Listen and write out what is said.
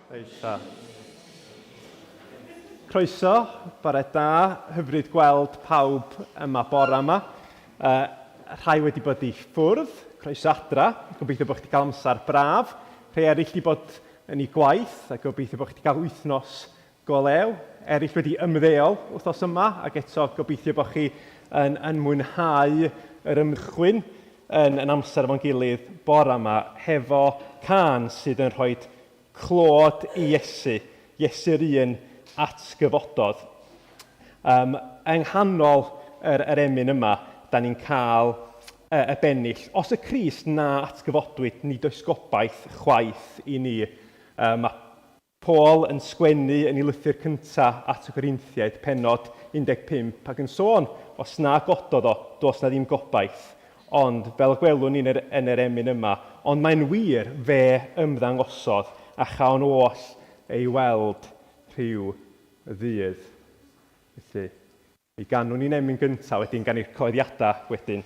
Reit ta. Croeso, bore da, hyfryd gweld pawb yma bore yma. Uh, rhai wedi bod i ffwrdd, croeso adra, gobeithio bod chi wedi cael amser braf. Rhai eraill wedi bod yn ei gwaith, a gobeithio bod chi wedi cael wythnos go lew. Eraill wedi ymddeol wythnos yma, ac eto gobeithio bod chi yn, yn mwynhau yr ymchwyn yn, yn amser efo'n gilydd bore yma, hefo cân sydd yn rhoi Clod i Iesu, Iesu'r un atgyfododd. Um, yng nghanol yr, yr emyn yma, da ni'n cael y, y bennill. Os y Crist na atgyfodwyd, nid oes gobaith chwaith i ni. Um, mae Paul yn sgwennu yn ei lythyr cyntaf at y Corinthiaid, pennod 15, ac yn sôn, os na gododd o, does na ddim gobaith. Ond, fel y gwelwn ni yn yr, yn yr emyn yma, ond mae'n wir, fe ymddangosodd, a chawn oll ei weld rhyw ddydd. Felly, mi ganwn ni'n emyn gyntaf, wedyn gan i'r cyhoeddiadau wedyn.